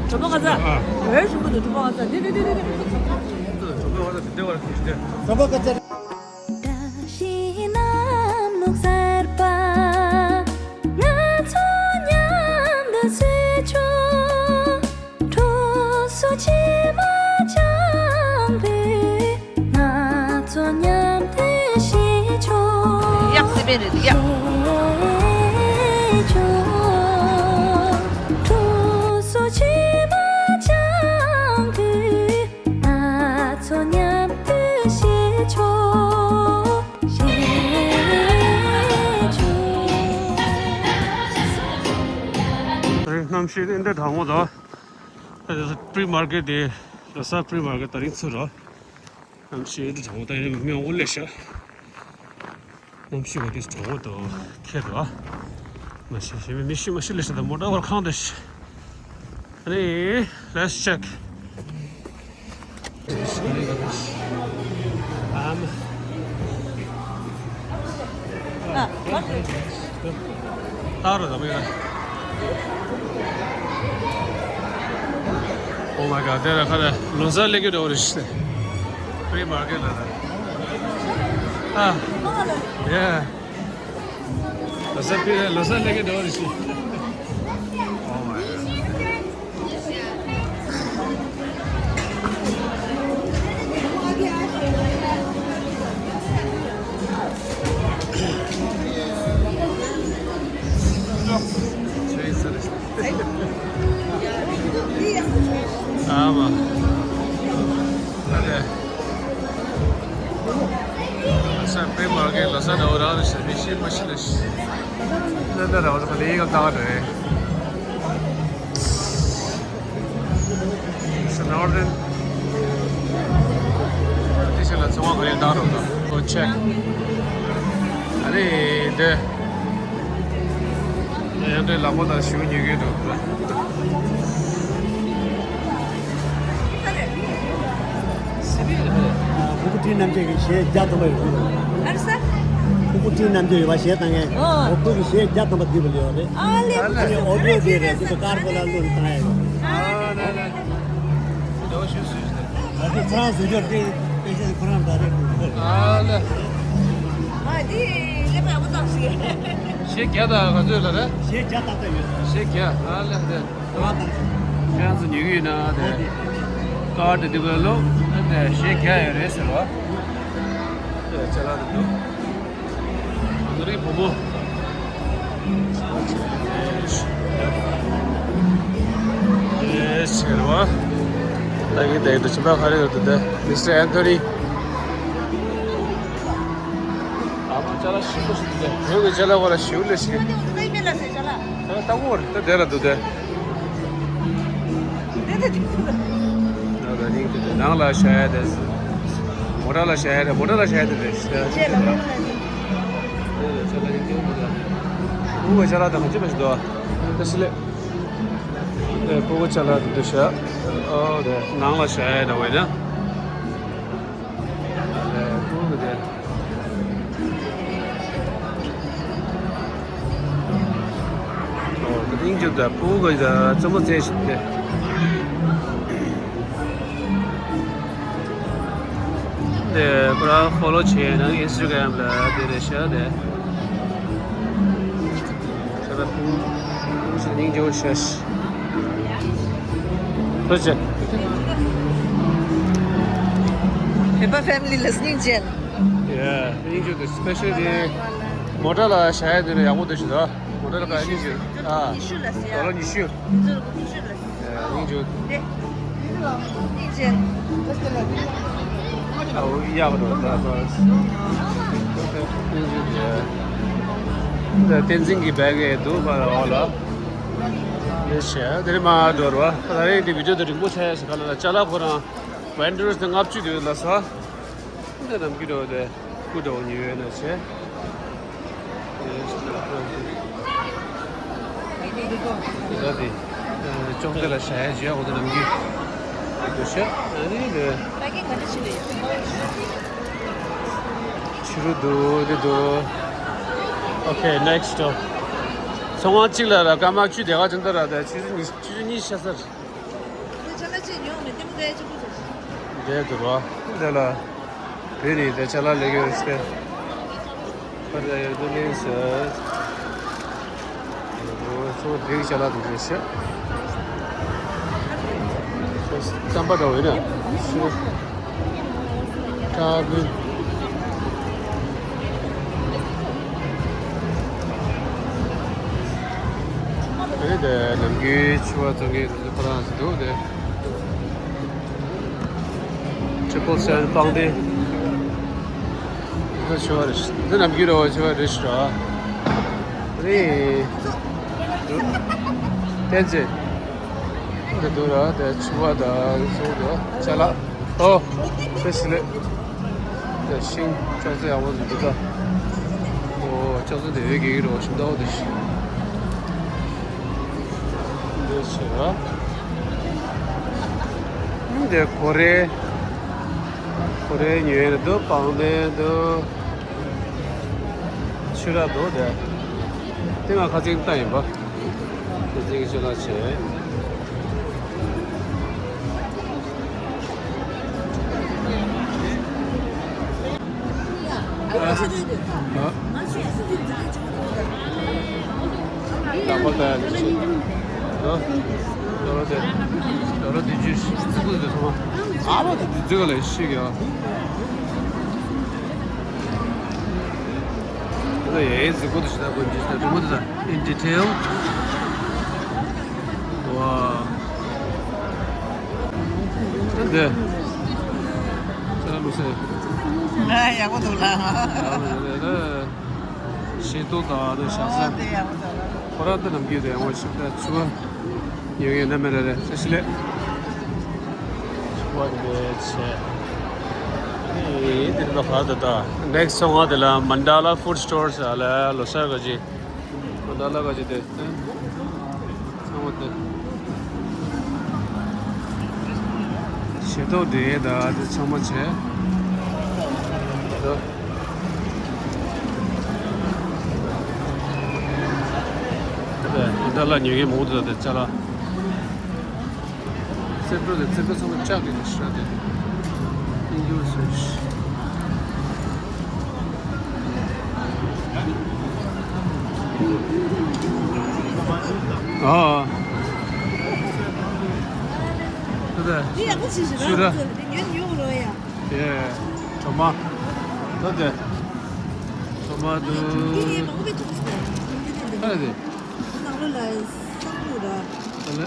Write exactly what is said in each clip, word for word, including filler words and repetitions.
གྲོགས་པོ་ཁ་ཚ། ཨ། འོས་ཞུ་གི་འདུག་གྲོགས་པོ་ཁ་ཚ། དེ་དེ་དེ་དེ། གྲོགས་པོ་ཁ་ཚ་དེ་འདྲ་བར་གྱིས་ཏེ། གྲོགས་པོ་ཁ་ཚ། བཀྲ་ཤིས་གནམ་ལོ་གསར་པ། ང་ཚོ་མཉམ་དུ་བཟོས་ཆོག་གྲོགས་སུ་ཕྱི་མ་ལྗང་བུ། ང་ཚོ་མཉམ་དུ་གཞིས་ཆོག་ཡག་སེ་བེ་རེད་ཡག་གྲོགས་སུ་ཕྱི་མ་ལྗང་བུ། ང་ཚོ་མཉམ་དུ་གཞིས་ཆོག་གཞིས་ཆོག་གནམ་གཤིས་འདི་འདྲ་གྲང་མོ་དང་། ཨ་ནི་free market དེ། ལྷ་ས་free market དེ་རིང་ཚུགས་རོགས། གནམ་གཤིས་འདི་གྲང་མོ་དང་ཡང་མི་འོ་ལེ་ཤ། གནམ་གཤིས་འོ་དེ་གྲང་མོ་དང་ཁྱད་དུ་ཨ། མ་ཤེས་ཤེས་མི་ཤི་མ་ཤི་ལེ་ཤ་དང་མོ་ཊ་བར་ཁང་དེ་ཤི། ཨ་ནི། Let's check. Um, ད་རུ་ད་མི་ཡོད། Oh my god, དེ་ར་ཁ་ར་ལོ་ས་ལེགས་ཀྱི་འགྲོ་རེ་ཤི། Free market ལ་ར། ཨ། Yeah. ལོ་ས་ཕི་ལོ་ས་ལེགས་ཀྱི་འགྲོ་རེ་ཤི། Oh my god. ཨ་མ། ཨ་ལེ། ལོ་ས་free market ལོ་ས་འདྲ་བོ་རང་རེད་ཤག་མི་ཤེས་མ་ཤེས་ལ་ཤི། ལ་ལ་ར་བ་ལ་ལེ་ག་ལྟ་བ་རེད། It's northern. དེ་ཤ་ལ་ཚོང་བ་ག་རེ་བཏང་རོགས་དང་། Go check. ཨ་ནི་འདི། ཡང་འདྲའི་ལག་པ་དང་ཞུ་ཉོ་གི་འདུག་ཕྲུ་གུ་བཀྲིས་རྣམ་རྒྱལ་གྱི་གཞས་བརྒྱ་སྟོང་པ་ཡོད་རེད། ཨ་རེ་ས། ཕྲུ་གུ་བཀྲིས་རྣམ་རྒྱལ་ཡོད་པ་གཞས་བཏང་མཁན། ཨོ། ཨོ་ཁོ་གི་གཞས་བརྒྱ་སྟོང་པ་བསྡུས་པ་ལོས་ཡོད་རེད། ཨ་ལེ། ཨ་ནི་ཨོ་ཌི་ཡོ་དེ་རེད། དེ་ཚོ་ཀར་པོ་ལ་བླུགས་བཏང་ཡ་ཡོད། ཨ་ལེ་ལེ། ད་ཁོ་ཚོ་རང་བཟོས་རྒྱུར་དེ་དཔེ་ཆ་ཁོ་རང་ད་རེད། ཨ་ལེ། ཨ་དེ་ལེ་པ་ཡག་པོ་བཏང་ཞིག་གཞས་བརྒྱ་དང་ག་ཚོད་ལ་རེད། གཞས་བརྒྱ་ཏག་ཏག་ཡོད། གཞས་བརྒྱ། ཨ་ལེ་ལེ། ཁྱེད་རང་ཚོ་ཉོ་གི་ཡོད་ན་དེ། ཀར་དེ་འདི་ག་ལོ། དེ་གཞས་ག་ཡོད་རེད་ཟེར་བ། དེ་ཅ་ལག་དེ་འདུག་ང་རའི་བུ་མོ། དེ་ཟེར་བ། ད་གི་དེ་འདུག་ཅི་པ་ག་རེ་ཡོད་དེ། Mister Anthony། ཨ་མ་ཅ་ལག་ཞིམ་པོ་ཞིག་འདུག་བོད་ཀྱི་ཅ་ལག་བ་ལ་ཞིམ་ལེ་ཞིག་ཨ་ལྟ་བུ་རེད། ད་དེ་ལ་འདུག་དེ། ད་ད་ནིང་དེ་ནང་ལ་བཞག་ཡ་དེ། མོ་ཊ་ལ་བཞག་ཡ་དེ། མོ་ཊ་ལ་བཞག་ཡ་དེ་རེད་ཤག་དེ་ལ་མོ་ཊ་ལ་ནི། དེ་ལ་ཅ་ལག་ཡིན་གྱི་འདུག་ད་ཕྲུ་གུ་ཅ་ལག་དང་ག་ཅི་མ་ཞིག་འདུག་དེ་སི་ལེ། དེ་ཕྲུ་གུ་ཅ་ལག་དེ་འདུག་ཤག་ཨོ་དེ་ནང་ལ་བཞག་ཡ་དེ་བས་ན། དེ་ཕྲུ་གུ་དེ། ཨོ་དེ་སྙིང་རྗེ་པོ་དང་ཕྲུ་གུ་དང་རྩེད་མོ་རྩེ་བཞིན་དེ། དེ་ཁོ་རང་ཕོ་ལོ་བྱས་ན་ཨིན་སི་ཊ་གྷ་རམ་ལ་དེ་རེད་ཤག་དེ། ཁྱེད་རང་ཕྲུ་གུ་སྙིང་རྗེ་པོ་ཤག་ཐུགས་རྗེ་ཆེ། བོད་པ་ཕེ་མི་ལི་ལ་སྙིང་རྗེ། ཡ། སྙིང་རྗེ་པོ་དེ་སི་པེ་ཤལ་དེ་མོ་ཊ་ལ་བཞག་ཡ་དེ་ནས་ཡག་པོ་འདུག་ཤག་ད་མོ་ཊ་ལ་ག་ཡ་སྙིང་རྗེ། ཨ། ཉི་ཤུ་ལ་ཟེར་ཡ། ཌོ་ལར་ཉི་ཤུ། མི་ཚོར་གོ་ཉི་ཤུ་ལ་ཟེར། ཡ། སྙིང་རྗེ་པོ། དེ། སྙིང་རྗེ། ཨ་འོ་ཡག་པོ་འདུག་ད་བ། སྙིང་རྗེ་པོ། ད་བསྟན་འཛིན་གྱི་བེག་ཡེ་འདུག་པ་འོ་ལ། ལེ་ཤ་དེ་རིང་མ་འགྲོ་རུ་བ། ད་རེས་དེ་བི་ཌི་ཡོ་དེ་རིང་པོ་ཆགས་ཡ་ཞིག་ག་ལ་ལ་ཅ་ལག་ཁོ་རང་ཝན་ཌར་སི་དེ་ལྔ་བཅུ་དེ་ལ་ས། འདི་ནམ་རྒྱུན་འགྲོ་དེ་སྐུ་འདྲ་བོ་ཉོས་ཡོད་ན་བྱས། དེ་ད་དེ་ཅོག་ཙེ་ལ་བཞག་ཡ་བྱས་འོ་དེ་ནམ་རྒྱུན་འདུག་ཤག་ཨ་ནི་དེ། ཕྱི་རུ་འདུག་འདི་འདུག་ཨོ་ཁེ། ནེག་སི་ཊོབ། ཚོང་ཁང་གཅིག་ལ་ར་སྐར་མ་བཅུ་དེ་ག་ཅན་ད་ར་དེ་ཆུ་ཚོད་གཉིས་ཆུ་ཚོད་གཉིས་ཤ་ཚར། ཅ་ལག་ཅིག་ཉོ་མི་ལྟད་མོ་ལྟ་ཡ་གཅིག་པུ་ཚོ། འདྲེ་འདུག་རོ། འདི་ལ་བོད་ནས་དེ་ཅ་ལག་ལེན་གྱི་ཡོད་ཟེར། ཁ་ད་ཡོད་དུ་ལེན་ཟེར། ཚོ་བོད་ཅ་ལག་འདུག་རེད་ཤག་རྩམ་པ་འདྲ་བོ་ཡོད་ན། ཁྲ་བུན། དེ་ནས་དེ་ནམ་རྒྱུན་ཕྱུ་པ་བཙོང་མཁན་དེ་ཚོ་ཁོ་རང་ཚོ་འདུག་དེ། ཊི་རི་པལ་སེ་བེན་པང་གདན། འདི་ཕྱུ་པ་རེད། འདི་ནམ་རྒྱུན་རེད་པ། ཕྱུ་པ་རེད་ཤག་ར། རེད། བསྟན་འཛིན། འདི་འདུག་ར། དེ་ཕྱུ་པ་དང་འདི་ཚོ་འདུག་ཅ་ལག་ཨོ། དཔེ་སྲིད་ལེ། དེ་ཤིང་ལྕགས་ཚོད་ཡག་པོ་འདུག་ད། ཨོ་ལྕགས་ཚོད་དེ་འོད་རྒྱག་གི་རེད་པ། ཤིང་རྟ་འོ་དེ་ཤིང་། འདི་ཕྱུ་པ། འདི་གོ་རེ། གོ་རེ་ཉོས་འདུག་པང་གདན་འདུག་ཕྱུ་ར་འདུག་དེ། དེ་ང་ཁ་སང་བལྟས་ཡིན་པ། དེ་ཚིག་ཅི་ལ་བྱས། ཨ། ཨ། ལག་པ་ལྟ་ཡ་ནི་ཆེ། ཨ། ཌོ་ལར་དེ། ཌོ་ལར་བདུན་ཅུ་རྩི་གུ་དེ་ཐོག་མ། ཨ་མ་དེ་བདུན་ཅུ་ག་ལ་ཤི་གི་ཨ། ད་ཡའི་གཟིགས་པོ་དེ་ཞིག་ད་དགོན་གྱི་ཞིག་ད་རི་མོ་དེ་ད་in detail། ཝ། ད་འདི། ས་ལ་ལུ་སེ། ང་ཡག་པོ་འདུག་ལ། ཡག་པོ་འདུག་ལ། ཞེ་ཏོག་དང་ཨ་ནི་ཞག་ས། ཨ་དེ་ཡག་པོ་འདུག་ལ། ཁོ་རང་ད་ནམ་རྒྱུན་དེ་ཡང་བ་ཞིག་ད་ཆུ་བ། ཡོད་ཡོད་ན་མེད་རེད་རེད། ཅེས་ལེ། ཆུ་བ་འདི་བྱས། ཨེ་འདིར་ད་ཕར་ད་ད། next སོང་བ་དེ་ལ་Mandala Food Store ཟེར་ལ་ལོ་སར་ག་ཅི། Mandala ག་ཅི་དེ། ཚང་མ་དེ། ཞེ་ཏོག་འདྲེ་ད་དེ་ཚང་མ་བྱས། ད། ད་ལ་ཉོ་མཁན་མང་པོ་འདུག་དེ་ཅ་ལག་རྩེ་ཕྲུག་དེ་རྩེ་ཕྲུག་ཚང་མ་ལྕགས་ཀྱི་རེད་ཤག་དེ། ཨིན་ཇུ་སུ་ཤི། ཨ། ད་དེ། འདི་ཡག་པོ་ཞིག་ཞིག་ཤུ་ར། ར། འདི་ཉོས་ཉོས་རོགས་ཡ། དེ། གྲོ་མ། ད་དེ། གྲོ་མ་འདུག་འདི་ནས་མང་པོ་ཐོག་ཟེར། འདི་ནས་འདི། ཨ་རེ་དེ། འདི་ནང་ལོ་ལ་བསམ་བློ་ར། ཨ་ལེ།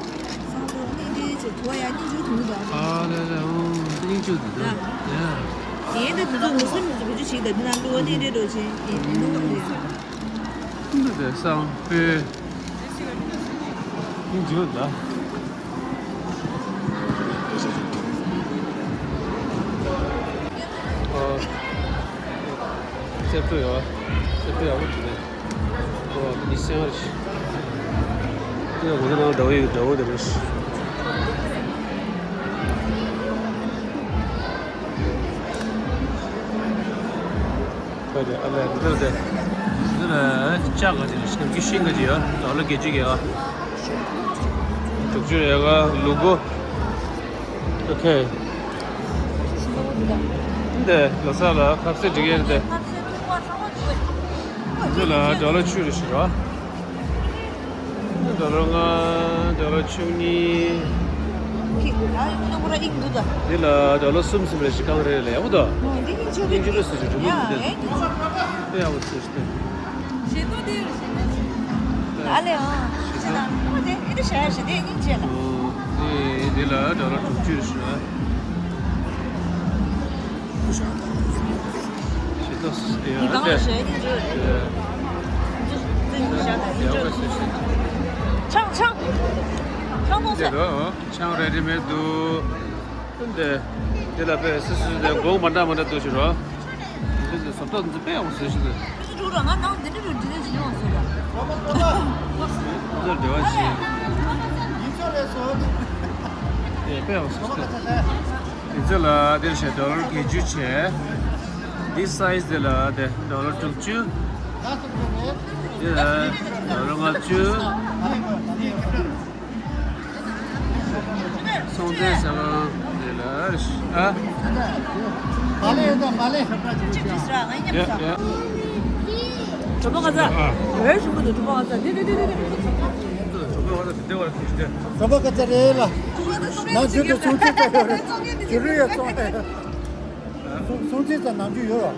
བསམ་བློ་གཉིས་འདྲེས་བྱས་དུ་བ་ཡ་སྙིང་རྗེ་དུ་འདུག་ཨ་ལེ་ལེ། ཨོ་སྙིང་རྗེ་འདུག་ད་ཡ། ཡ། དེ་འདྲ་དུ་ཚོ་ངོ་སེམས་མི་བཟོད་པ་ཅིག་ད། འདི་ནང་ལོ་གཉིས་འདྲེས་འགྲོ་བྱས་དེ་མི་འདུག་ག་རེད། འདི་དེ་བསམ་བློ། ཡིན་འཇུ་ད། ཨོ། སེར་པོ་ཡོད། སེར་པོ་ཡག་པོ་འདུག་ནས། ཨོ་མི་སེང་བ་ཞིག་དེ་ཡང་ང་ཚོ་ནང་དགྲ་བོ་ཡོད། དགྲ་བོ་དེ་རེད། ཁོས་དེ་ཨ་ལས་འདི་ལ་དེ། འདི་ལ་ལྕགས་ག་ཅིག་རེད། ཤིང་གི་ཤིང་ག་ཅིག་ཡོད། ཌོ་ལར་བརྒྱད་ཅུ་གི་ཡོད། དྲུག་ཅུ་རེད་ག་ལུག་གོ། ཨོ་ཁེ། འདི་ལོ་སར་ལ་ཁ་ཟས་སྒྲིག་ཡས་རེད་དེ། འདི་ལ་ཌོ་ལར་བཅུ་རེད་ཤག་ར། ཌོ་ལར་ལྔ། ཌོ་ལར་བཅུ་གཉིས། འདི་ལ་ཌོ་ལར་གསུམ་གསུམ་རེ་ཞིག་གང་རེ་རེ་ལ་ཡག་པོ་འདུག་སྙིང་རྗེ་པོ་སུ་ཞིག་གྲུ་མོ་འདི་དཔེ་ཡག་པོ་སུ་ཞིག་སྟེ། ཨ་ལེ་ཨང་། འདི་ལ་ཌོ་ལར་དྲུག་ཅུ་རེ་ཞིག་ཆང་ཆང་། ཆང་ཆང་། ཆང་རེ་རེ་མེད་འདུག་འདི། འདི་ལ་དཔེ་སི་སི་དེ་སྒོང་མ་འདྲ་མ་འདྲ་འདུག་ཞུ་རོགས། འདི་ཚོ་བཟོ་ལྟ་འདི་དཔེ་ཡག་པོ་བཟོས་ཤིག་འདུག་འདི་འགྲོ་ར་ང་ནང་འདི་འདྲ་རུ་འདི་འདྲ་ཞིག་ཡོང་ཟེར་ར། འདི་འདྲ་བ་ཞིག་ཡིན་ཚོད་ལས་སོ། དེ་དཔེ་ཡག་པོ་བཟོས་ཤིག་འདུག་འདི་ཚོ་ལ་འདིར་བྱས་ཌོ་ལར་བརྒྱད་ཅུ་བྱས། འདི་སའི་ཛི་འདི་ལ་དེ་ཌོ་ལར་དྲུག་ཅུ། འདི་ལ་ཌོ་ལར་ལྔ་བཅུ། སྲོང་བཙན་ཟེར་བ་དེ་ལ་ཨ། མ་ལེ་ཡོད་དམ་མ་ལེ། ཡ་ཡ། གྲོད་པ་ག་ཚ། ཨ། འོས་ཤུགས་དུ་གྲོད་པ་ག་ཚ། དེ་དེ་དེ་དེ་དེ། གྲོད་པ་ག་ཚ་དེ་དེ་བ་དེ་དེ། གྲོད་པ་ག་ཚ་རེད་ལ། ནང་ཆུ་དུ་སྲོང་བཙན་ཚ་ཡོད་རེད། ཆུ་རུ་ཡ་སྲོང་། སྲོང་བཙན་ཚ་ནང་ཆུ་ཡོད་རོ།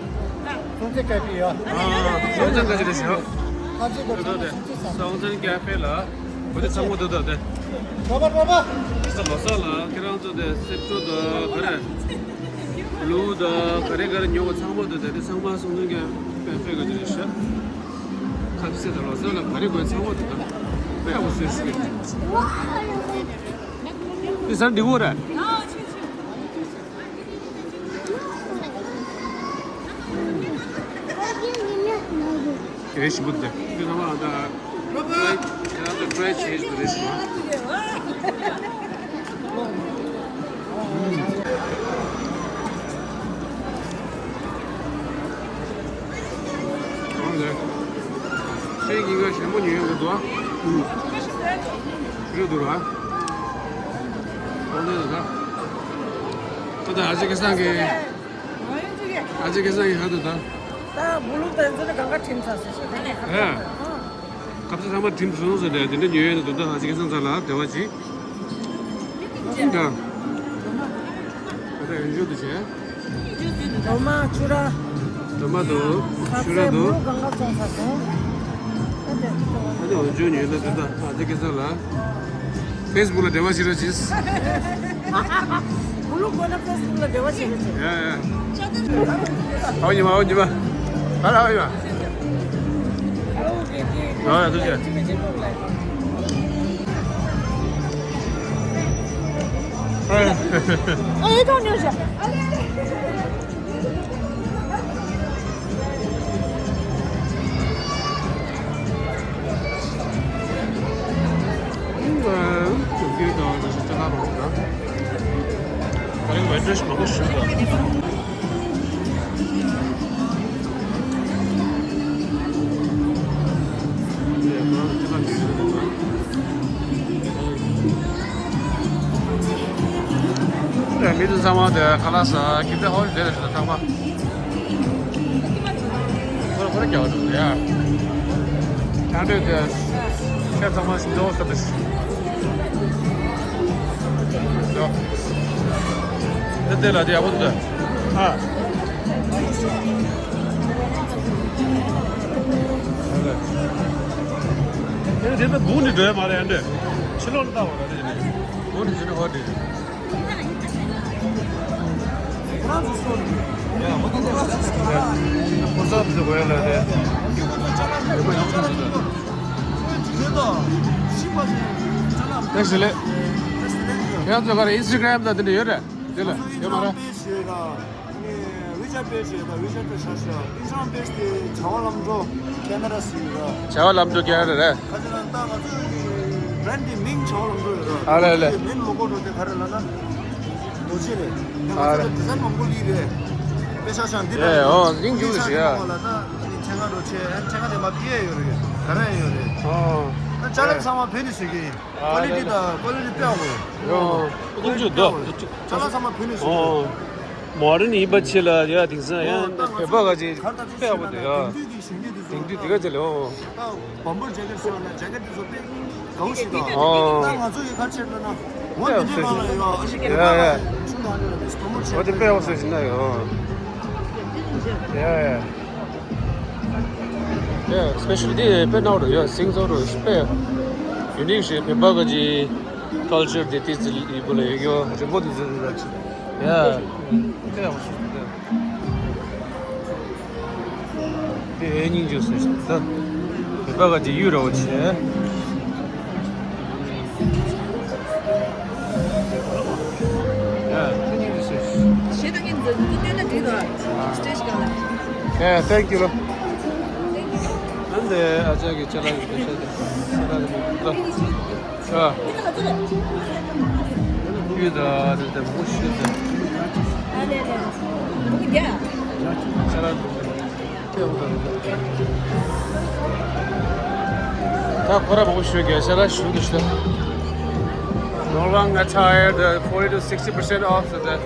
སྲོང་བཙན་ཀ་ཕེ་ཡོད། ཨ། སྲོང་བཙན་ཀ་ཕེ་རེད་ཤག་ཁ་ཅིག་གོ་ཆུ་སྲོང་བཙན་ཚ། སྲོང་བཙན་ཀ་ཕེ་ལ། བོད་དེ་ཚང་མ་འདུག་ད་དེ། རོ་པ་རོ་པ། དེ་ཚོ་ལོ་གསར་ལ་ཁྱེད་རང་ཚོ་དེ་གསེར་བྲོ་དང་ག་རེ། ལུག་དང་ག་རེ་ག་རེ་ཉོ་བ་ཚང་མ་འདུག་ད་དེ་ཚང་མ་སྲོང་བཙན་ཀ་ཕེ་ཕེ་ག་ཅི་རེད་ཤག་ཁ་ཟས་དང་ལོ་གསར་ལ་ག་རེ་དགོས་ཚང་མ་འདུག་ད། དཔེ་ཡག་པོ་བཟོས་ཤག་དེ་ས་འདི་བོ་རེད། རེ་ཞིམ་པོ་འདུག་དེ་ཚང་མ་ད་ཕྲའི་ཕྲའི་བྱས་པ་རེད་ཤག་ཨང་། ལས་ཤིང་ཉིན་ག་ཞེ་མོ་ཉོས་ཡོང་གི་འདུག་ཨ། རེད་འདུག་ར། ཨོ་ནེ་ད། ད་ད་ཨ་ཅེ་སྐལ་བཟང་གིས། ཨ་ཅེ་སྐལ་བཟང་གིས་ཧ་ད་ད། ད་བུ་ལུག་དང་ཚོ་ནི་གང་ག་ཁྲིམས་ཚར་ཟེར་ཤེས་ད་ནས་ཧ། ཨ། ཁ་ཚ་ཚང་མ་ཁྲིམས་སོང་ཟེར་ནས་དེ་འདྲ་ཉོས་ཡོད་ན་དུ་ད་ཨ་ཅེ་སྐལ་བཟང་ཚ་ལ་དེ་བ་ཅི། འདྲ། ད་ཡོན་ཆོད་དུ་བྱས། ཌོ་མ་ཆུ་ར། ཌོ་མ་དུ། ཆུ་ར་དུ། མུ་གང་ག་སོང་ས་སོང་། ཨ་ནི་འོན་ཆུ་ཉོས་ན་དེ་ད་ཨ་ཅེ་སྐལ་བཟང་ལ། ཕེ་སི་བུག་ལ་འབྲེལ་བ་བྱེད་རོགས་གྱིས། མུ་ལུག་དགོས་ན་ཕེ་སི་བུག་ལ་འབྲེལ་བ་བྱེད་རོགས་གྱིས། ཡ་ཡ། ཨའོ་ཉི་མ་ཨའོ་ཉི་མ། ཨ་ལ་ཨའོ་ཉི་མ། ཨ་ཡ་ཐུགས་རྗེ་ཆེ། ཨ་ཡ་ཐུགས་རྗེ་ཆེ། མི་དེ་ཚང་མ་དེ་ཁ་ལག་ཟ་གི་དེ་ཧོལ་དེ་ལ་ཚང་མ། ཁོ་ར་ཁོ་ར་རྒྱག་འགྲོ་ཡ། ཁྱང་ཁྲོད་དེ་ཁྱེད་ཚང་མ་ཞིང་འབྲོག་ས་དེ་ཞིག་འགྲོ། དེ་དེ་ལ་དེ་ཡག་པོ་འདུག་ཨ། དེ་དེ་ད་སྒུག་ནས་འགྲོ་ཡ་མ་རེད་ཨ་འདྲ། ཕྱི་ལོགས་ལ་ལྟ་བ་ར་དེ་ནས་སྒུག་ནས་འགྲོ་ནས་ཧོ་དེ། ཡ་ཞུ་ལེ། ཁྱེད་ཚོ་ག་རེ་ཨིན་སི་ཊ་གྷ་རམ་དང་དེ་འདྲ་ཡོད་རེད། དེ་ལ་ཡོད་མ་རེད། ཝི་ཆེ་ཊི་པེ་ཇི་ཡོད་ད། ཝི་ཆེ་ཊི་པེ་ཇི་ཤ་ཤ། ཨིན་སི་ཊ་གྷ་རམ་པེ་ཇི་དེ་བྱ་བ་ལམ་འགྲོ་ཁེ་ན་ར་ཟེར་ཡོད་ད། བྱ་བ་ལམ་འགྲོ་ཁེ་ན་ར་རེད། ཁ་ཅིག་ན་ད་ང་ཚོ་གི་བྷི་རེན་ཌི་མིང་བྱ་བ་ལམ་འགྲོ་ཡོད་ར། ཨ་ལེ་ལེ། མིང་ལོ་གོ་འགྲོ་དེ་ག་རེ་ལབ་ན། རྡོ་རྗེ་རེད། ང་ཨ་ཚོ་ལ་ཌི་ཟའིན་མང་པོ་ལི་རེད། པེ་ཤ་ཤང་འདི་རེད། ཨོ་ལིང་ཇུ་ཞིག་ཡ། ལ་ད་ནི་ཁྱེད་ང་འགྲོ་ཆེ་ཁྱེད་ང་དེ་མ་ཕི་ཡ་ཡོད་རེད། ག་རེ་ཡོད་རེད། ཨོ། ད་ཅ་ལག་ཚང་མ་བོད་ནས་བཟོས་ཀྱི་ཡིན། ཨ་ཀོ་ལི་ཊི་ལེ་ལེ། དང་ཀོ་ལི་ཊི་དཔེ་ཡག་པོ་རེད། ཨོ། ལིང་ཇུ་རྡོ། ཅ་ལག་ཚང་མ་བོད་ནས་བཟོས་ཀྱི་ཨོ། རེད། མོ་ཌན་ཡིན་པ་ཆེ་ལ་ཡ་དེང་སང་ཡ་ཨོ་ད་ང་བོད་པ་ག་ཅིག་དཔེ་ཡག་པོ་འདུག་ཡ། དེང་དུས་ཀྱི་གཞོན་སྐྱེས་དེ་ཚོ་དེང་དུས་དེ་ག་ཅིག་ལ་ཨོ། ད་བམ་པར་ཇེ་ཀེ་ཊི་ཟེར་བ་ན་ཇེ་ཀེ་ཊི་དེ་ཚོ་དཔེ་དགའ་བོ་ཞིག་དང་། ཨོ། ད་ང་ཚོ་ཡི་ག་ཆེར་ལ་ན་འོ་དེ་འདྲའི་ནང་ལ་ཡོད་ཨ་ཞིག་གི་ཡ་ཡ། ཆུང་དང་ཨ་ནི་ལ་དེ་པོ་རོ་མོ་ཊི་ཨོ་དེ་དཔེ་ཡག་པོ་བཟོས་ཤིག་ན་ཡོད། ཡ་ཡ། ཡ་སི་པེ་ཤལ་ལི་དེ་དཔེ་ནོར་ཡོད་སིང་ཚོར་དཔེ་ཡུ་ནིག་ཞིག་བོད་པ་ག་ཅིག་ཀལ་ཅར་དེ་ཏི་ཙི་ལི་བུ་ལ་ཡོད་ཡོད་རིན་པོ་དེ་ཚོ་དེ་ལ་ཡ་དཔེ་ཡག་པོ་བཟོས་ཤིག་ན། དེ་ཨེ་སྙིང་རྗེ་ཟེར་ཞིག་ད། བོད་པ་ག་ཅིག་གཡུ་ར་བོ་ཆེ། ཡ་ཨེ་སྙིང་རྗེ་ཟེར་ཞིག་ཞེ་ད་ངས་འཛུལ་འཛུལ་སྟོན་ན་འགྲིག་འདུག་ཨ། སི་ཊེ་ཇི་གང་ལ། ཡ་ཐེང་ཀྱུ་ལོ། ཨ་འདི་ཨ་ཅག་གི་ཅ་ལག་གི་སྐད་ཆ་དེ་ཅ་ལག་གི་ལོ། ཨ། ཡུལ་དང་རེད་དེ་མོ་ཤོད་དེ། ཨ་ལེ་ལེ། ཤ་ར་ད་ཁོ་ར་མོ་ཤོད་གི་ཤ་ར་ཞུ་དུ་ཤོད། Norlang attire, the forty to sixty percent off the, the,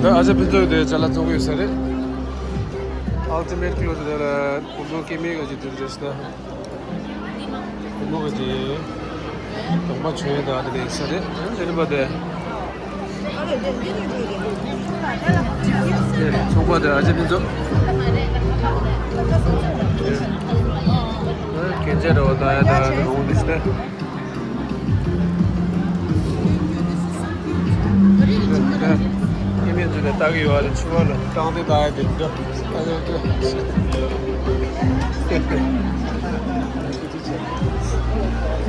the, ཨ་ཅག་ཕུན་ཚོགས་དེ་ཅ་ལག་བཙོང་གི་ཡོད་ས་རེད། Ultimate Clothes དེ་ལ་བུ་མོ་སྐྱེ་དམན་ག་ཅིག་དེ་འདྲ་ཞིག་ད། བུ་མོ་ག་ཅིག་གདོང་པ་བྱོན་ད་དེ་འདྲ་ཡོད་ས་རེད། དེ་ནི་པ་དེ། ཚོང་པ་དེ་ཨ་ཅག་ཕུན་ཚོགས། གན་རྒྱ་རེད་བ། ད་ཡ་ད་ཡ་ད་ལོང་འདི་ཤི་ད། ཁྱིམ་མི་ཚོ་ལ་ལྟ་གི་ཡོད་རེད། ཕྱི་བ་ལ་བཏང་སྟེ་ད་ཡ་དེ་འདྲ། ཨ་ད་ད།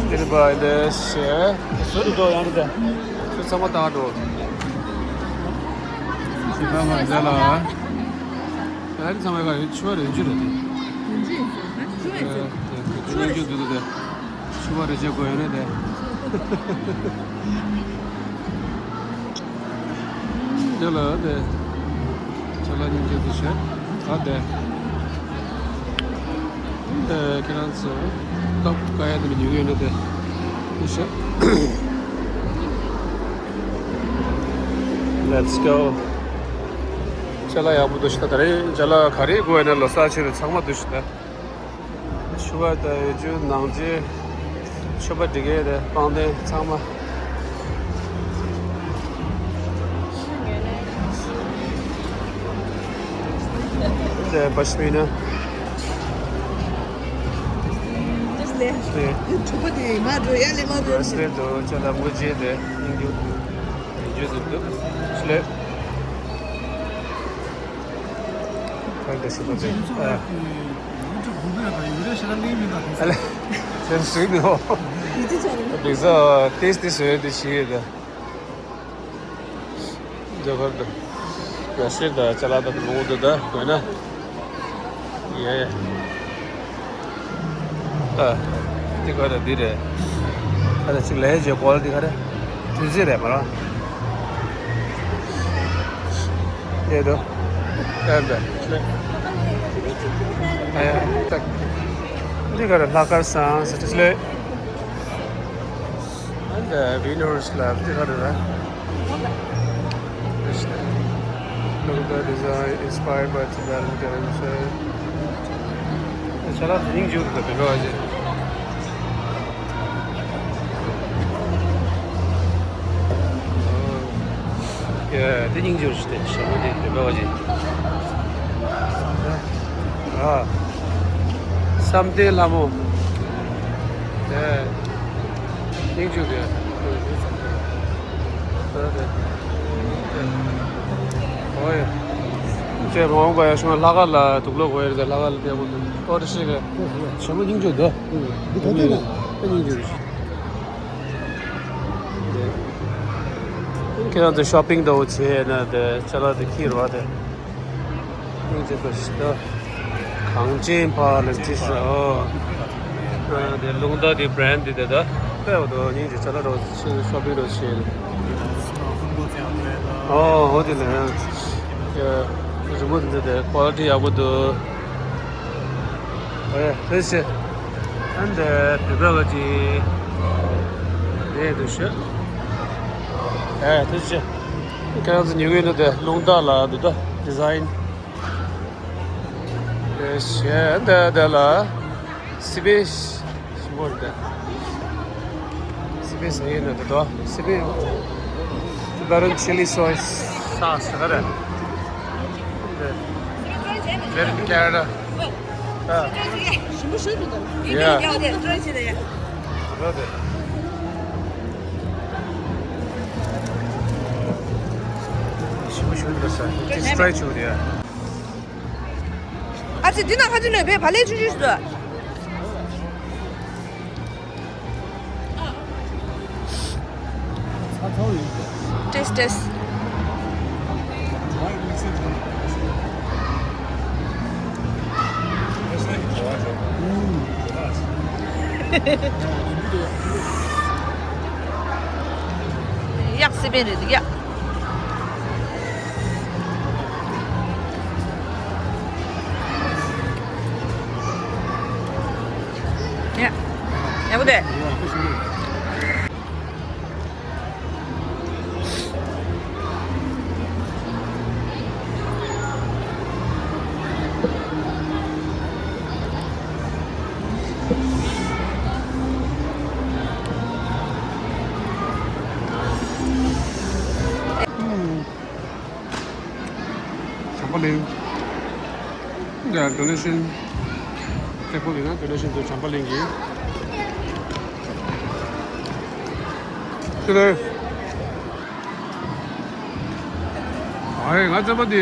དེ་ནི་པ་འདི་ཞེས་སུ་རི་འགྲོ་ཡང་རེད། ཚུར་ཚང་མ་བཏང་འགྲོ། ཞེས་པ་མ་རེད་ལ། ཨ་རི་ཚང་མ་ག་ཆུ་བ་རེ་འཇུ་རེད་དེ། ཆུ་བ་རེ་འཇུ་འདུག་དེ། ཆུ་བ་རེ་འཇུ་དགོས་ཡོད་རེད་དེ། དེ་ལ་དེ། ཅ་ལག་སྙིང་རྗེ་དེ་བྱས། ཨ་དེ། དེ་ཁྱེད་རང་ཚོ་སྟབས་བཀའ་ཡ་དེ་མི་ཉུང་ཡོད་ན་དེ། དེ་བྱས། Let's go. ཅ་ལག་ཡག་པོ་འདུག་ཤི་ད། ད་རེས་ཅ་ལག་ག་རེ་དགོས་ཡོད་ན་ལོ་གསར་ཆེད་དུ་ཚང་མ་འདུག་ཤི་ད། ཕྱུ་པ་དང་ཡོ་ཅུ་ནང་ཆེན། མཆོད་པ་སྒྲིག་ཡས་དེ་པང་གདན་ཚང་མ། དེ་པ་ཤི་མི་ན། དེ་ཕྱུ་པ་དེ་མ་འགྲོ་ཡ་ལས་མ་འགྲོ། སེ་དོ་ཅ་ལག་མུ་ཇེ་དེ་ཡིན་རྒྱུ། ཡིན་རྒྱུ་འདུག་འདུག་ཤི་ལེ། ཁ་འདི་ཤི་པ་དེ། ཨ། ཨ་ལེ། ཁྱེད་སུས་ནི་འོ། འདི་ཚོ་ཏེས་ཏེས་བཟོས་ཏེ་ཤི་ཡོད་དེ། རྒྱ་གར་དུ། རྒྱ་ཤེར་དང་ཅ་ལག་དང་ལུང་དུ་ད་དགོས་ན། ཡེ། ཨ། འདི་ག་རེ་འདི་རེད། ཨ་ད་ཅིག་ལས་བྱེད་ཀོ་ལི་འདི་ག་རེ། དུས་ཚོད་རེད་མ་རེད། ཡེ་དོ། ཨ་ད། ཨ་ཡ། ད། འདི་ག་རེ་ལྷག་དཀར་སང་ཟེར་ཏེ་ལས། And the winners club དེ་ག་རེ་རེད། Look the design inspired by Tibetan culture. ཆ་ལག་སྙིང་རྗེ་པོ་འདུག་བེ་བ་ཅེ། ཡ་དེ་སྙིང་རྗེ་པོ་ཞིག་སྟེ་ཞྭ་མོ་དེ་བེ་བ་ཅེ། ཨ། བསམ་གཏན་ལྷ་མོ། ཨེ། སྙིང་རྗེ་དེ། ཨོ་ཡ། ཅེ་མ་འོངས་པ་ཡ་ཤུང་ལྷ་ཁ་ལ་དུག་ལོག་གོ་ཡ་རེད། ལྷ་ཁ་ལ་བསྡད་དགོས་འདུག་ཨོ་རེ་ཤེ་ག་ཞྭ་མོ་སྙིང་རྗེ་དོ། འདི་ག་དུས་ན་ཨེ་སྙིང་རྗེ་རེད། ཁྱེད་རང་ཚོ་ཤོ་པིང་འདྲ་བོ་བྱས་ན་དེ་ཅ་ལག་དེ་འཁྱེར་བ་དེ། སྙིང་རྗེ་པོ་ཞིག་འདུག་གངས་ཅན་པ་ལ་ཅི་ཟེར། ཨོ། ཨ་དེ་རླུང་རྟ་དེ་བྷི་རེན་ཌི་དེ་ད་དཔེ་འོ་དོ་སྙིང་རྗེ་ཅ་ལག་འདྲ་བོ་ཤོ་པིང་འདྲ་བོ་བྱས་ནས། ཨོ་ཨོ་དེ་ལ་ཡང་རི་མོ་དེ་འདྲ་དེ་ཀོ་ལི་ཊི་ཡག་པོ་འདུག་ཨེ་ཐུགས་རྗེ་ཆེ། ཨན་དེ་བོད་པ་ག་ཅིག་རེད་འདུག་ཤོད། ཨེ་ཐུགས་རྗེ་ཆེ། ཁྱེད་རང་ཚོ་ཉོ་གི་ཡོད་ན་དེ་རླུང་རྟ་ལ་འདུག་ད་ཌི་ཛའིན། ཨེ་ཤེ་དེ་དེ་ལ་སི་པན་ཞིམ་པོ་རེད་དེ། སི་པན་ཟ་ཡི་ན་དེ་དོ་སི་པན། Tibetan chili soy sauce ག་རེ། Made in Canada. ཞིམ་པོ་ཞིག་འདུག་ད། Yeah. རོ་དེ། ཞིམ་པོ་ཞིག་འདུག་ས། ཅིག་ཊའི་བྱུང་རེད། ཨ་ཙི་འདི་ན་ཁ་ཅིག་ལས་བས་བ་ལས་ཆུ་ཆུ་ཞིག་འདུག་ཏེས་ཏེས། ཡག་སི་པན་རེད་འདུག་ཡ། ཡ། ཡག་པོ་འདུག་བྱམས་པ་གླིང་། འདི་ཌོ་ནེ་ཤན། ཐེག་པོ་ཡིན་ན་ཌོ་ནེ་ཤན་དུ་བྱམས་པ་གླིང་གི། ཁྱེད་ལ། ཨའི་ང་རྩམ་པ་དེ།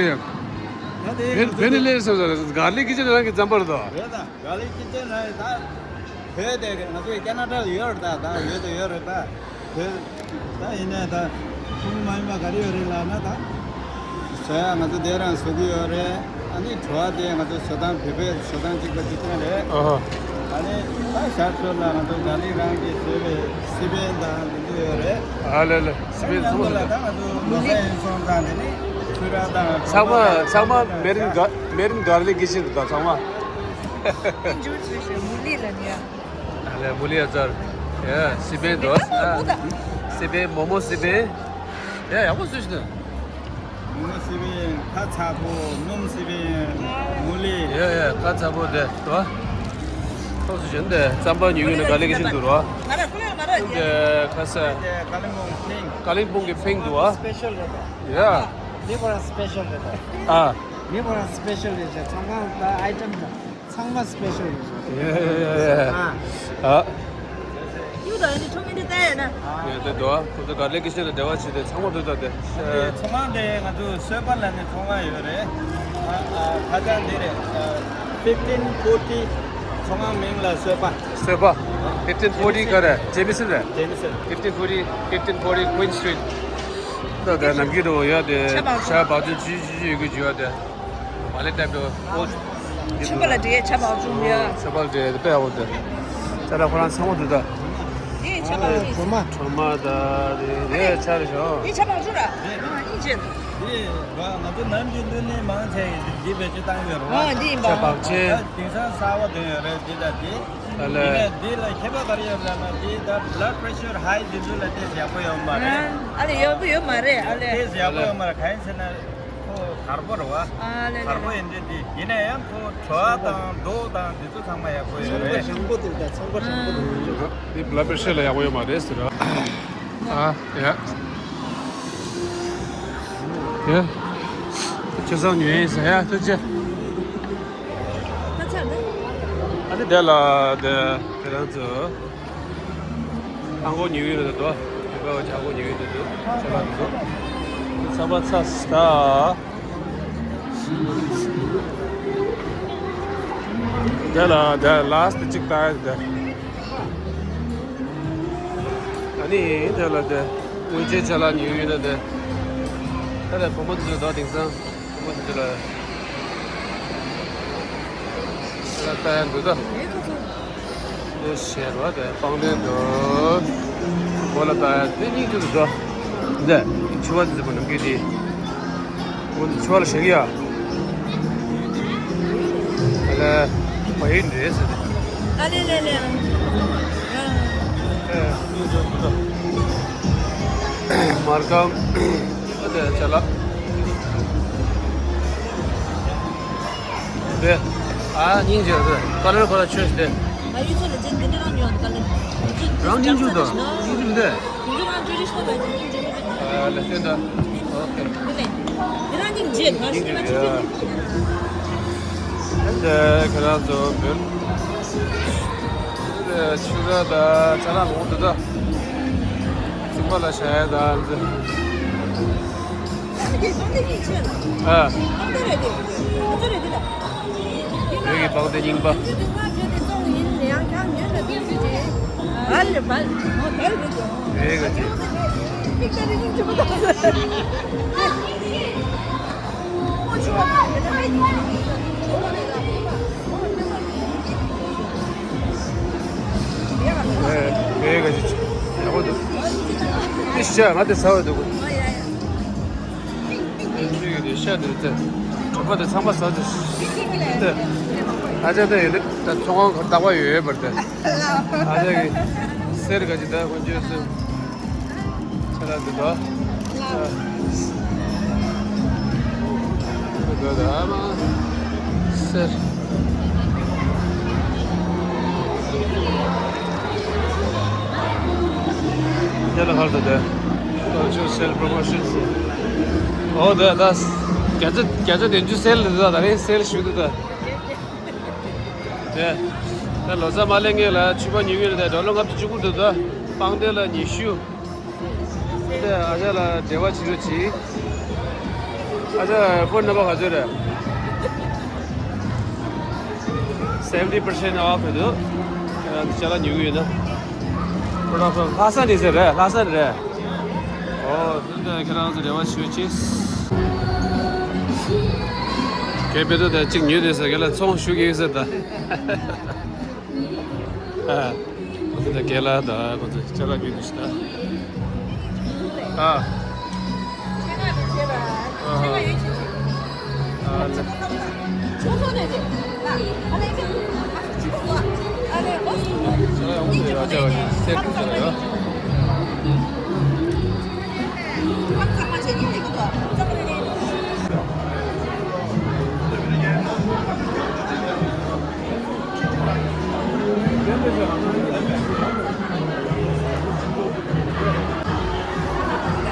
ང་དེ་བེ་ནི་ལེ་སོ་སོ་གར་ལིག་ཀི་ཅན་རང་གི་རྩམ་པ་རེད་དོ། རེད་ད། གར་ལིག་ཀི་ཅན་རེད་ད། བོད་དེ་ང་ཚོའི་ཁེ་ན་ཌ་ལ་ཡོད་རེད་ད། ད་ཡོད་དོ་ཡོད་རེད་ད། བོད། ད་ཡིན་ནའི་ད་ཐུང་མ་ཡིན་པ་ག་རེ་ཡོད་རེད་ལབ་ན་ད། བཟོ་ཡ་ང་ཚོ་དེ་རང་བཟོ་གི་ཡོད་རེད། ཨ་ནི་བྲོ་བ་དེ་ང་ཚོ་བཟོ་སྟངས་བོད་པའི་བཟོ་སྟངས་གཅིག་པ་གཅིག་རྐྱང་རེད། ཨ་ཧ། ཨ་ནི་ད་ཞར་ཞོར་ལ་ང་ཚོ་གར་ལིག་རང་གིས་བཟོས་པའི་སི་པན་དང་དེ་ཚོ་ཡོད་རེད། ཨ་ལེ་ལེ། སི་པན་ཚང་མ་ལ་ད་ང་ཚོ་མུ་ལི། མོ་ས་ཡིན་སོང་ཙང་དེ་ནི་ཆུ་ར་དང་ཚང་མ་ཚང་མ་མེ་རིན་ག་མེ་རིན་གར་ལིག་ཀི་ཅན་རེད་ད་ཚང་མ། མུ་ལི་ལ་ནི་ཡ། ཨ་ལེ་མུ་ལི་ཨ་ཙར། ཡ་སི་པན་དོ། ཨ། སི་པན་མོ་མོ་སི་པན། ཡ་ཡག་པོ་བཟོས་ཤིག་ད། མོ་མོ་སི་པན་ཁ་ཚ་པོ་སྣུམ་སི་པན་མུ་ལི། ཡ་ཡ་ཁ་ཚ་པོ་དེ་དོ། ཁོ་ཚོ་གཞན་དེ་རྩམ་པ་ཉོ་གི་ན་ག་ལེ་གི་བཞིན་འདུག་རོ། དེ་ཁ་ས། ཀ་ལིང་པོང་གི་ཕིང་འདུག་ཨ། སི་པེ་ཤལ་རེད་དོ། ཡ། མི་བོ་རང་སི་པེ་ཤལ་རེད་དོ། ཨ། མི་བོ་རང་སི་པེ་ཤལ་རེད་ཟེར་ཚང་མ་ད་ཨའི་ཊམ་དང་། ཚང་མ་སི་པེ་ཤལ་རེད། ཡ་ཡ་ཡ་ཡ། ཨ། ཨ། ཡུ་དང་ཨ་ནི་ཁྲོམ་མི་འདི་ལྟ་ཡ་ན། ཡ་དེ་འདུག་ཨ། ཁོ་ཚོ་ག་ལེ་ཀི་ཤན་ལ་འབྲེལ་བ་བྱས་ཏེ་ཚང་མ་འདུག་ད་དེ། ཚོང་ཁང་དེ་ང་ཚོ་སོས་པ་ལ་ནི་ཚོང་ཁང་ཡོད་རེད། ཨ་ཨ་ཁ་སང་འདི་རེད། ཕིབ་ཊིན་ཕོར་ཊི། ཚོང་ཁང་མིང་ལ་སོས་པ། སོས་པ། ཕིབ་ཊིན་ཕོར་ཊི་ག་རེ་ཇེ་མི་སན་རེད། ཇེ་མི་སན། ཕིབ་ཊིན་ཕོར་ཊི། ཕིབ་ཊིན་ཕོར་ཊི་ཀུན་སི་ཊི་རིཊ། ད་དེ་ནམ་རྒྱུན་དུ་ཡ་དེ་ཆ་བག་ཆ་བག་ཆ་ཇི་ཇི་ཇི་ཡོད་གི་ཇི་ཡ་དེ། མ་ལེ་ཏེབ་ཏོ་ཨོ། ཆུ་པ་ལ་འདྲེ་ཆ་བག་ཆུ་ཡ། ཆ་བག་འདྲེ་དཔེ་ཡག་པོ་འདུག་ཅ་ལག་ཁོ་རང་ཚང་མ་འདུག་ད། དེ་ཆ་བག་ཆུ། གྲོ་མ། གྲོ་མ་ད་དེ་རེ་ཆ་རེ་ཤོ། དེ་ཆ་བག་ཆུ་ར། ཨ་ཨིན་ཅེ། དེ་ང་ཚོ་ནམ་རྒྱུན་ལུས་ནི་མང་ཆེ་ཡིན་འདི་བེད་སྤྱོད་བཏང་ཡོད་རོ། ཨ་འདི་ཡིན་པ། ཆ་བག་ཆེ། ད་དེང་སང་གསར་བ་དོན་ཡོད་རེད་འདི་ད་དེ། ཨ་ལེ། ཡིན་ནའི་འདི་ལ་ཁྱད་པར་ག་རེ་ཡོད་ལབ་ན་འདི་ད་བི་ལཌ་པི་རེ་ཤར་ཧའི་འདི་ཚོ་ལ་ཏོག་ཙམ་ཡག་པོ་ཡོད་མ་རེད། ཨ་ལེ་ཡག་པོ་ཡོད་མ་རེད་ཨ་ལེ། ཏོག་ཙམ་ཡག་པོ་ཡོད་མ་རེད་གང་ཡིན་ཟེར་ན། ཁོ་གར་པོ་རེད་བ། ཨ་ལེ་ལེ་གར་པོ་ལེ། ཡིན་འདི་འདི་ཡིན་ན་ཡང་ཁོ་བྲོ་བ་དང་རྡོ་དང་འདི་ཚོ་ཚང་མ་ཡག་པོ་ཡོད་རེད། ཞང་པོ་དེ་ད་ཚང་པ་ཞང་པོ་དེ་འདི་བི་ལཌ་པི་རེ་ཤར་ལ་ཡག་པོ་ཡོད་མ་རེད་ཟེར་ར། ཨ་ཡ། ཡ། ཁྱེད་ཚང་ཉོས་ཡིན་ཟེར་ཡ་ཐུགས་རྗེ་ཆེ། ཨ་ནི་དེ་ལ་དེ་ཁྱེད་རང་ཚོ། ཨ་མགོ་ཉི་འོད་རེད་དོ། ཨ་མགོ་ཉི་འོད་རེད་དོ། ཚ་བ་འདུག་ཚ་བ་ཚ་སྟ། དེ་ལ་དེ་ལ་སྟ་གཅིག་ལྟ་ཡ་དེ། ཨ་ནི་དེ་ལ་དེ་དངུལ་ཆད་ཆ་ལ་ཉི་འོད་རེད་དེ། དེ་ལ་བུ་མོ་དེ་ཚོ་དོ་དེང་སང་། ཁོ་ཚོ་ལ་ལ་ལྟ་ཡ་འདུག་ད། དེ་ཞེས་རོ་དེ་སྤང་ལེན་འདུག་མགོ་ལ་ལྟ་ཡ་དེ་གཉིས་འདུག་ད། འདི་ཕྱུ་པ་དེ་ཚོ་ནམ་རྒྱུན་དེ། ཁོ་ཚོ་ཕྱུ་པ་ལ་ཞེག་ཡ། ཨ་ལེ། བ་ཡིན་རེད་ཟེར་ཏེ། ཨ་ལེ་ལེ་ལེ། ཨ་ལེ་ལེ་ལེ། མར་ཀམ། ཨ་དེ་ཅ་ལག་དེ། ཨ་སྙིང་རྗེ་རེད། ཀ་ལར་ཁོ་ལ་ཆོས་དེ། ང་ཡུལ་ཚོ་ལ་རྗེས་འདི་རང་ཉོ་ཀ་ལར། རང་སྙིང་རྗེ་དང་སྙིང་རྗེ་མི་འདུག་དེ་ཚོ་རང་བཅོས་ཀྱི་ཤོག་ལ་སྙིང་རྗེ་མི་འདུག་ཨ་ལེ་བསྟན་ད། ཨོ་ཁེ། དེ་ནས་དེ་རང་སྙིང་རྗེ་ང་ཤི་ང་ཆི་ཆི་དེ་ཁྱེད་རང་ཚོ་འབུལ། དེ་ཆུ་ར་ད་ཅ་ལག་མང་འདུག་ད། ཚིག་པ་ལ་བྱ་ཡ་ད་འཛི། ཨ། བོད་ཀྱི་པང་གདན་རྙིང་པ། རེད་ག་ཅིག་རེད་ག་ཅིག་ཡག་པོ་འདུག་དེ་ཤ་ང་དེ་ཟ་བ་འདུག་ཨ་ཡ་ཡ། ཨ་ནི་ཤ་དེ་ཚེ་གྲོད་པ་དེ་ཚང་མ་ཟ་ཚེ་དེ། ཨ་ཅག་ད་ཡོད་ད་ཚོང་ཁང་ཁར་བཏགས་པ་ཡོད་ཡོད་པར་ད། ཨ་ཅག་གི་གསེར་ག་ཅི་ད་དཀོན་མཆོག་གསུམ། ཆ་ལག་འདི་དོ། འདི་དོ་ད་མ་གསེར། དེ་ལ་ཧར་དུ་དེ། དཀོན་མཆོག་གསེར་པོ་ཤིན་སི། ཨོ་དེ་ད་བརྒྱ་ཆ་བརྒྱ་ཆ་བདུན་ཅུ་སེལ་འདི་དོ། ད་རེས་སེལ་ཞུ་འདི་དོ། དེ། ད་ལོ་གསར་མ་སླེབས་སྔོན་ལ་ཕྱུ་པ་ཉོ་གི་རེད། ད་ཌོ་ལར་ལྔ་བཅུ་གཅིག་པོ་འདུག་ད་སྤང་སྡེ་ལ་ཉི་ཤུ། དེ་ཨ་ཅག་ལ་འབྲེལ་བ་བྱེད་རོགས་གྱིས། ཨ་ཅག་ཕོན་ནམ་བར་ག་ཚོད་རེད། seventy percent off་རེད་འདུག་ཁྱེད་རང་ཅ་ལག་ཉོ་གི་ཡོད་ན། ཁོ་རང་ཚོ་ལྷ་ས་ནས་ཟེར་རེད། ལྷ་ས་ནས་རེད། ཨོ་དེ་ཁྱེད་རང་ཚོ་འབྲེལ་བ་བྱེད་རོགས་གྱིས། གལ་ཏེ་ད་གཅིག་ཉོས་དེ་ཟེར་གི་ལ་ཚོང་ཞུ་གི་ཡོད་ཟེར་ད། ཨ། ཁོ་ཚོ་ད་རྒན་ལགས་དང་ཁོ་ཚོ་ཅ་ལག་ཉོས་དུས་ཤི་ད། ཨ། ཨ་ཧ། ཨ་ལེ། ཅ་ལག་ཡོང་དུས་ཡ་ཅ་ལག་ཉོས་སེ་ཁུར་ཟེར་ཡ།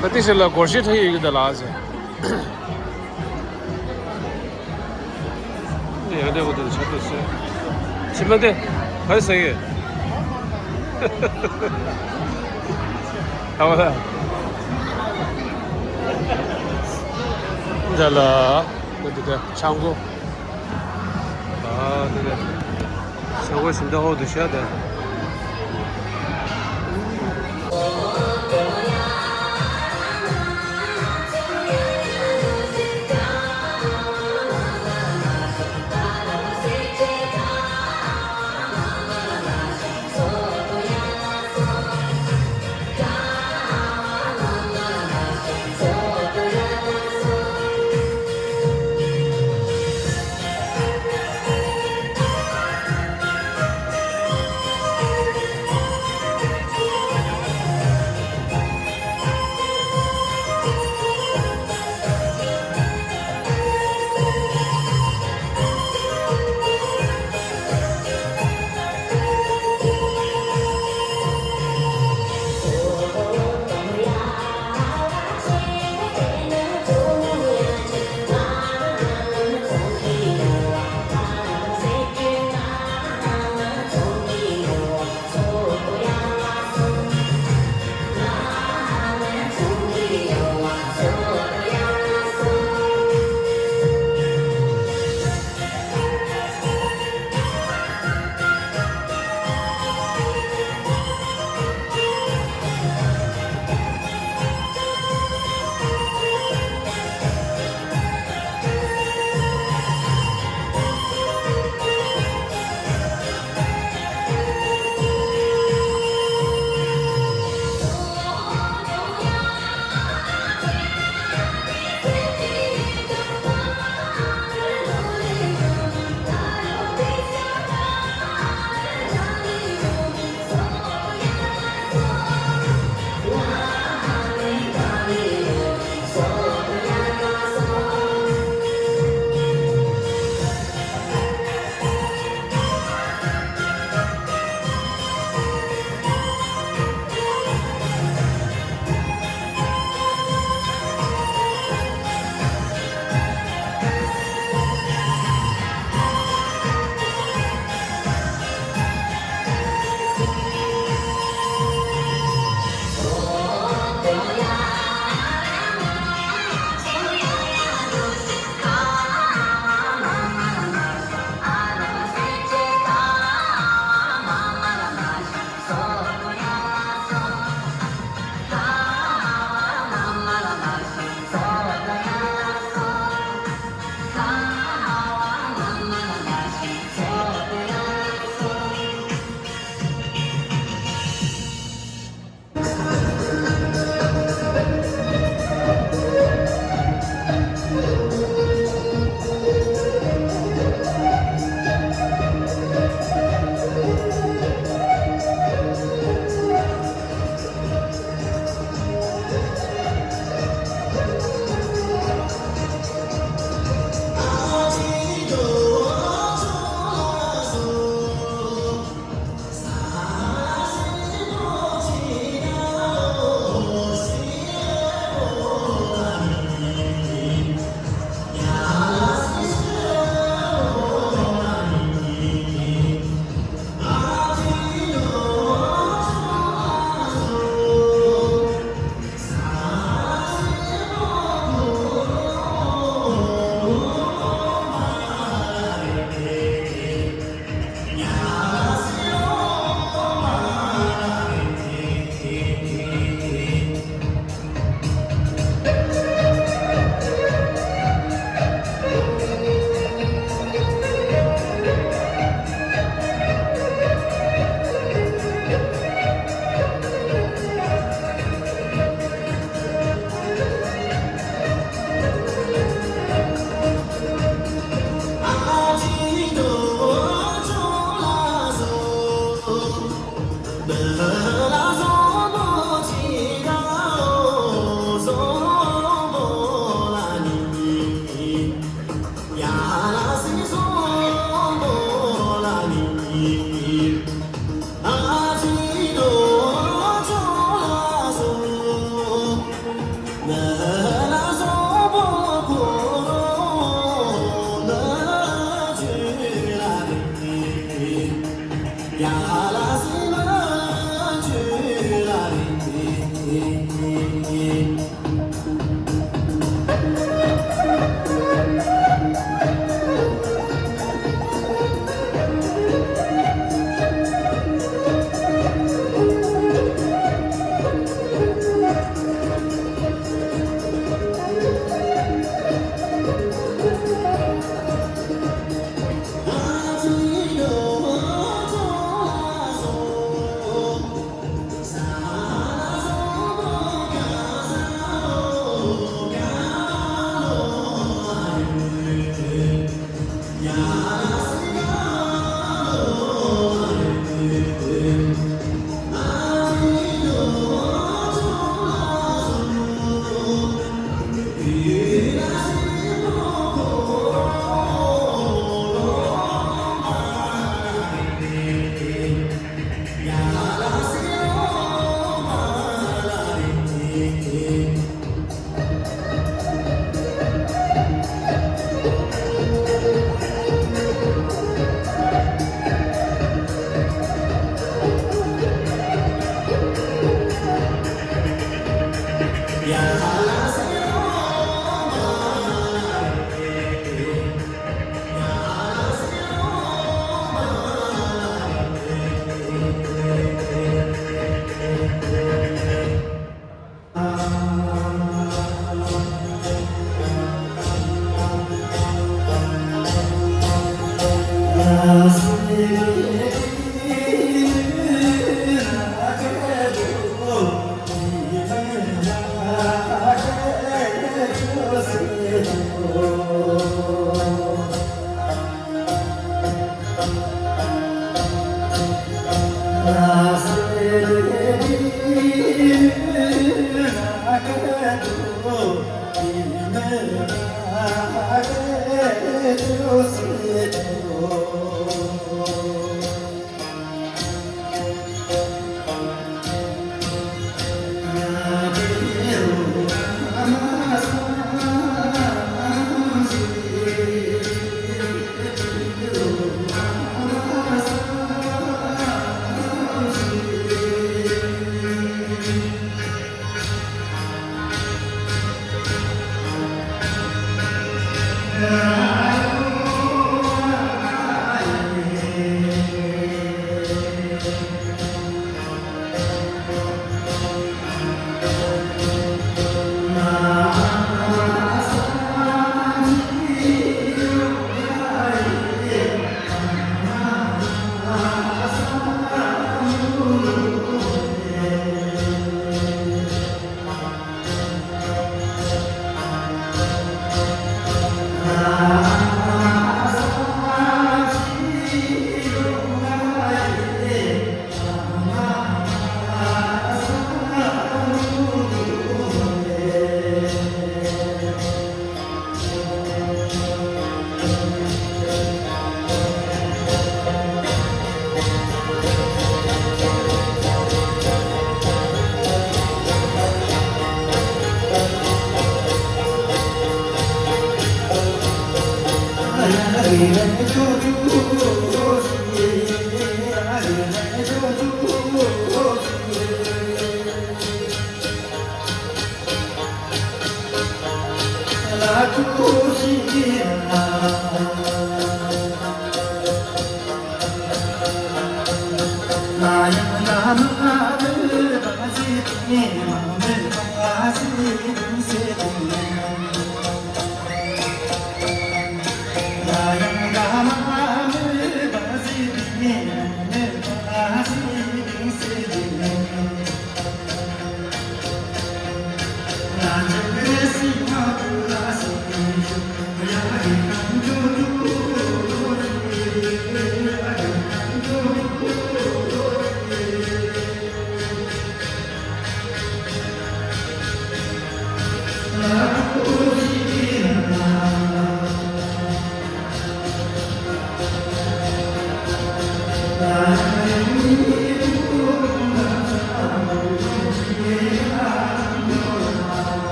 ད་ཏི་ཤ་ལ་སྒོར་གཞས་འཁྲབ་ཡོད་ཀྱི་འདུག་ལགས་ཟེར། ཡང་འདྲ་བོ་དེ་ཆ་ཏོ་ཟེར། ཕྱི་མ་དེ་ག་རེ་ཟེར་གི། ཨ་བ་ལ། འདྲ་ལ། འདི་འདི་འདི་ཆང་སྒོ། ཨ་འདི་འདི། ཆང་སྒོ་ཞིམ་ད་ཧོ་འདུག་ཤ་ད།